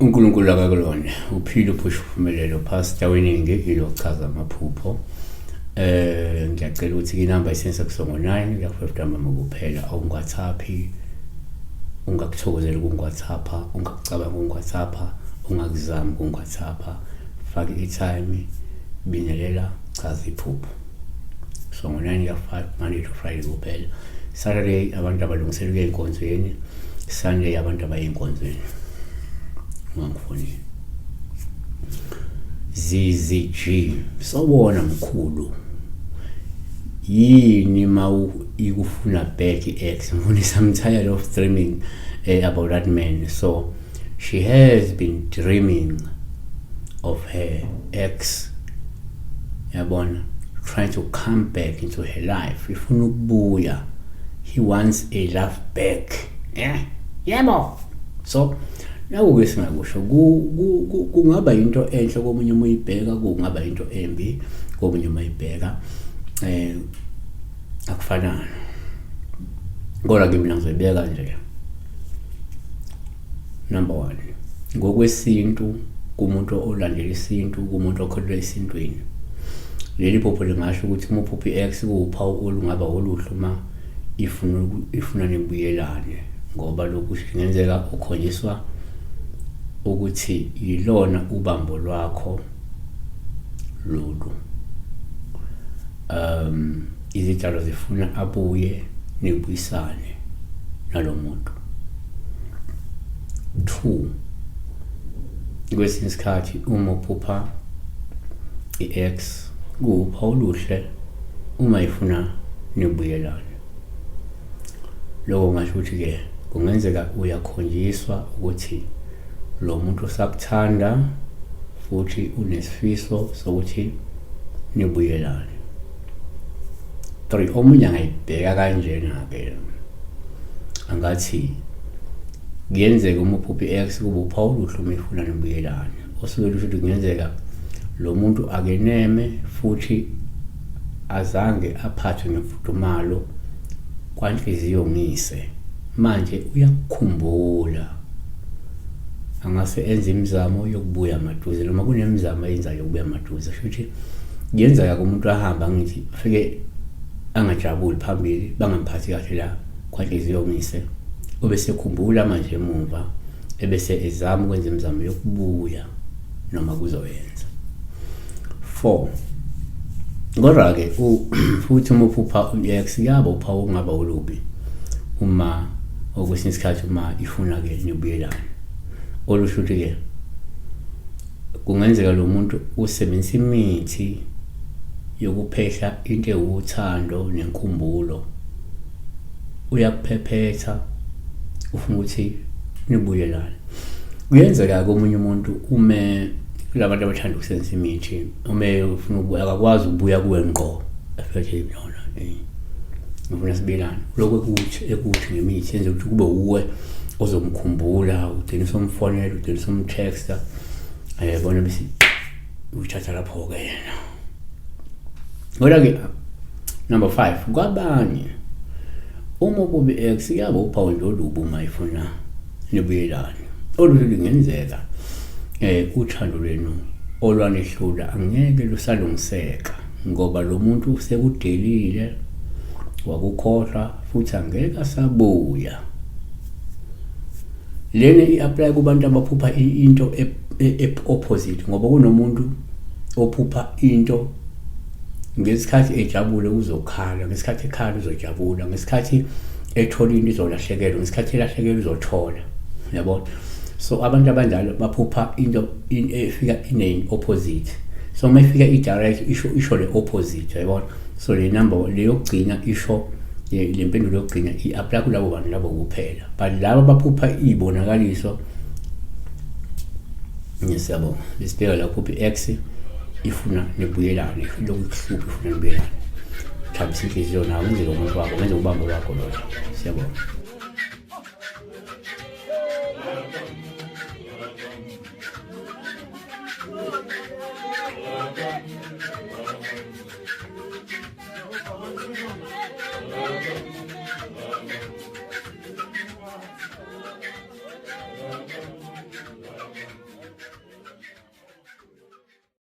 uNkulunkulu akakulona uphile uphusha uphumelelo pastor weningi ilochaza amaphupho. Ngiyacela ukuthi inamba isense kusongo 9 ya 5 ntambama kuphela, awungathaphi, ungakuthokozela ukungiwathapha, ungakucabanga ukungiwathapha, ungakuzami ukungiwathapha. Faka i-time, bingelela, chaza iphupho. So ngo-9 ya 5 Monday to Friday kuphela. Saturday abantu abalungisela ukuya enkonzweni, Sunday abantu abaya enkonzweni. Ungangifoneli. ZZG, sawubona mkhulu. Yini mawu ikufuna back i-ex? Mfundisi, I'm tired of dreaming about that man. So she has been dreaming of her ex, yabona, trying to come back into her life. Ifuna ukubuya. He wants a love back. Yeah. Yebo. So naku-ke singakusho kungaba into enhle komunye uma uyibheka, kungaba into embi komunye uma uyibheka. Akufanani. Kodwa ke mina ngizoyibeka nje. Number 1, ngokwesintu, kumuntu olandela isintu, kumuntu okholelwa esintwini, leli phupho lingasho ukuthi uma uphupha i-ex kuwuphawu olungaba oluhle uma ifuna nibuyelane, ngoba lokhu kungenzeka ukhonjiswa ukuthi yilona ubambo lwakho lolu. Izitshalo zifuna abuye nibuyisane nalo muntu. 2, kwesinye isikhathi uma uphupha i-ex kuwuphawu oluhle uma ifuna nibuyelane. Lokho kungasho ukuthi-ke kungenzeka uyakhonjiswa ukuthi lo muntu usakuthanda futhi unesifiso sokuthi nibuyelane. 3, omunye angayibheka kanjena-ke, angathi kuyenzeka uma uphupha i-ex kube uphawu oluhle uma ifuna nibuyelane, osuke lusho ukuthi kungenzeka lo muntu akeneme futhi azange aphathwe ngemfudumalo kwanhliziyo ngise, manje uyakukhumbula, angase enze imizamo yokubuya maduze, noma kunemizamo ayenzayo yokubuya maduze. Kusho ukuthi kuyenzeka kumuntu ahamba ngithi afike angajabuli phambili, bangamphathi kahle la kwanhliziyo ngise, ube sekhumbula manje emuva, ebese ezama ukwenza imizamo yokubuya noma kuzoyenza. 4, kodwa-ke futhi uma uphupha u-ex kuyaba uphawu okungaba olubi uma okwesinye isikhathi uma ifuna-ke nibuyelane, olusho ukuthi-ke kungenzeka lo muntu usebenzisa imithi yokuphehla into ewuthando nenkumbulo, uyakuphephetha ufuna ukuthi nibuyelane. Kuyenzeka komunye umuntu ume kulabantu abathanda ukusebenzisa imithi, ume ufuna ukubuya akakwazi ukubuya kuwe ngqo, afethe lona ngifuna sibuyelane, lokho ekuthi ngemithi yenze ukuthi kube uwe ozomkhumbula, ugcine usumfonela, ugcine usumtexta, bona bese uthatha lapho-ke yena. Kodwa-ke number 5, kwabanye uma ububi ex kuyaba uphawu nje olubi uma ifuna nibuyelane, oluthi lungenzeka uthando lwenu olwanehlula angeke lusalungiseka, ngoba lo muntu usekudelile wakukhohlwa futhi angeke asabuya. Lena i-apply kubantu abaphupha into e-opposite, ngoba kunomuntu ophupha into ngesikhathi ejabule uzokhala, ngesikhathi ekhala uzojabula, ngesikhathi ethola into izolahlekelwa, ngesikhathi elahlekelwa uzothola, yabona. So abantu abanjalo baphupha into efika ine opposite. So uma ifika i-direct isho le opposite, yabona. So le number le yokugcina isho le mpendulo yokugcina i-apply kulabo bantu labo kuphela, but laba baphupha iy'bonakaliso. Siyabonga. Besibheka la phupha i-ex ifuna nibuyelane, lokhu ikuhlupha ifuna nibuyelane. Thabisa inhliziyo nawe, ngenzeke umuntu wakho, ngenze ubambo lwakho lolo. Siyabonga.